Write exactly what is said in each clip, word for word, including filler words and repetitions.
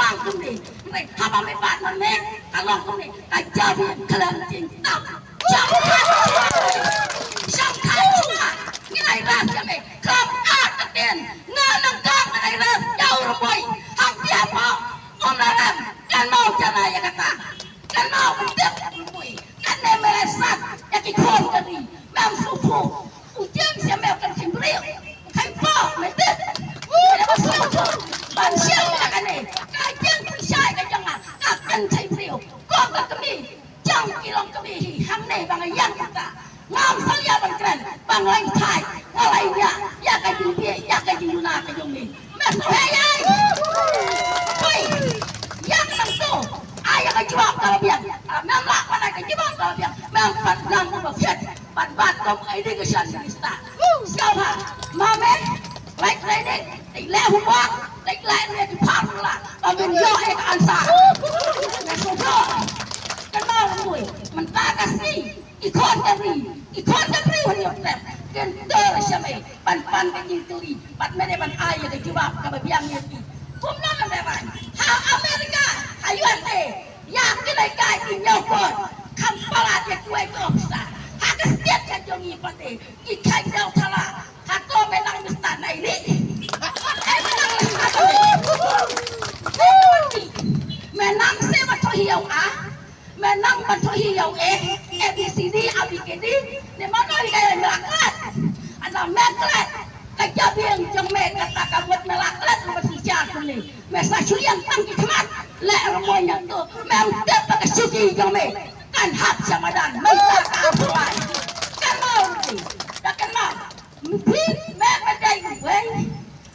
Kumne, haba me bat ma me, ka long kumne, ka jaw ïa khlem jingtap. Jaw ïa khlem jingtap. Shang kai shuwa, ngi lai ras ïa me, khlem ar ktien, nga nang kang ngi lai ras, jaw rymbuai, hangta hapoh, ym lah rem, kan mau jana ïa kata. Kan mau ban tip rymbuai, kan ne me lai sat, ïa ki khun ka ri, mem sngewthuh. U James ïa me kan kheiñ briew. Kheiñ pop me tip. Me da ba sngewthuh. Ban shim ïa kane. Ka jingpynshai ka jong nga. Ka kan kheiñ briew. Ko ka kmie. Jong ki long kmie hi. Hangne ba nga ïeng mynta. Ngam salia ban kren. Ba nga ïeng thai. Nga la ïeng ïa. Ïa ka jingpie. Ïa ka jingduna ka jong me. Me sngewheh ïa i. Hoi. Ïa ka nangto. Ai ïa ka jubab ka la biang. Ah, mem lah ban ai ka jubab ka la biang. Mem pat nang ba fit. Ban bat kum education minister. Sngewbha. Ma me. Leit training. Leit leh homework. Leit leh ne ki formula. Ba men ïoh ïa ka answer. Me sngewbha. Kynmaw lyngngoh. Mynta ka sngi. I khun ka ri, i khun ka ri hynñiew trep. Kin dur sha me, ban pan ka jingkylli, bad me dei ban ai ïa ka jubab kaba biang ïa ki. Kumno ngan dei ban? Ha America, ha U S A, ïa ki lei kai ki ñiew kot, kham palat ïa kiwei ki officer. Ha ka state ka jong ngi pat te, ki kheiñ daw thala, hato me nang minister na ini? Eh, me nang minister na ini? Me nang se ba to hiau ah? Me nang ban thoh hi ïa u A, A B C D, A B K D, ne mano hi ka ïa me la klet. Ana me klet. Ka jabieng jong me kata ka mut me la klet me ba synshar kumne. Me sa shu ïeng tang ki khmat. Leh rymbuai nangto. Me ong tip ba ka shuki jong me kan hap sha madan. Mynta ka apply. Kan mau ruti. Da kan mau. Mthi me ba dei uwei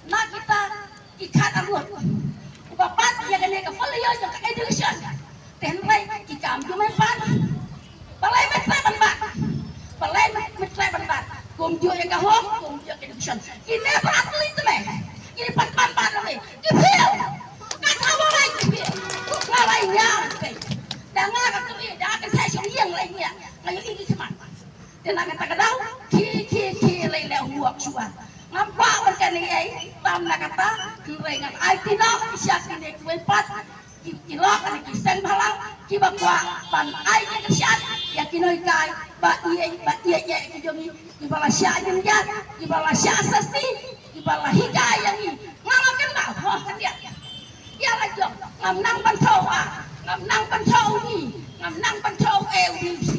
na kita ki khatarngut. Uba bat ïa kane ka folio jong ka education. Te hynrei ki kam jong me pat. Balei me treh ban bat? Balei me treh ban bat? Kumjuh ïa ka home, kumjuh ïa ka education. Kine pat athlete te me. Kine pat ban bat me. Ki fail. Ka khabar ai ki fail. Nga lai ïa ki. Da nga ka kri, da ka thai shong ïeng lai ïa. Nga ïa ki khmat. Te na kata ka daw, ki, ki, ki, lei lei huwak shuwa. Ngam kwah ban kane ei, tam na kata, hynrei ngan ai pynnoh, sha kine kiwei pat, ki, ki lok, kane ki seng bhalang, kiba kwah, ban ai ki kyrshan, ïa ki nonghikai, ba ïeit, ba ïeit, ïeit, ki jong ngi, kiba la shah jingïat, kiba la shah sasti, kiba la hikai ïa ngi, ngam kynmaw, ho, khyndiat. Ïa la jong, ngam nang ban thoh, ah, ngam nang ban thoh u ngi, ngam nang ban thoh u ei u si.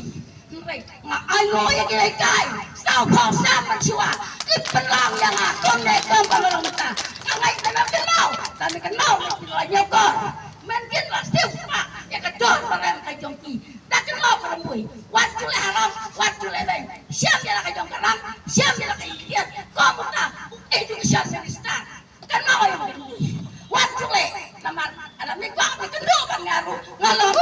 Hynrei nga ai nguh ïa ki lei kai. Saw phew san mynshuwa. Ki pynlong ïa nga kum ne kum ba nga long mynta. Nga ngeit ba me kynmaw. Tang me kynmaw me ki la ñiew kor. Men kin la siew sma ïa ka dor ba rem ka jong ki. Da kynmaw ka rymbuai. Wat ju leh haram, wat ju leh beiñ. Shem ïa la ka jong ka ram, shem ïa la ka jong ka tiar. Kum uta u education minister. Kan ma oi ma kini. Wat ju leh namar ada me kwah me kynduh ban nga ruh nga long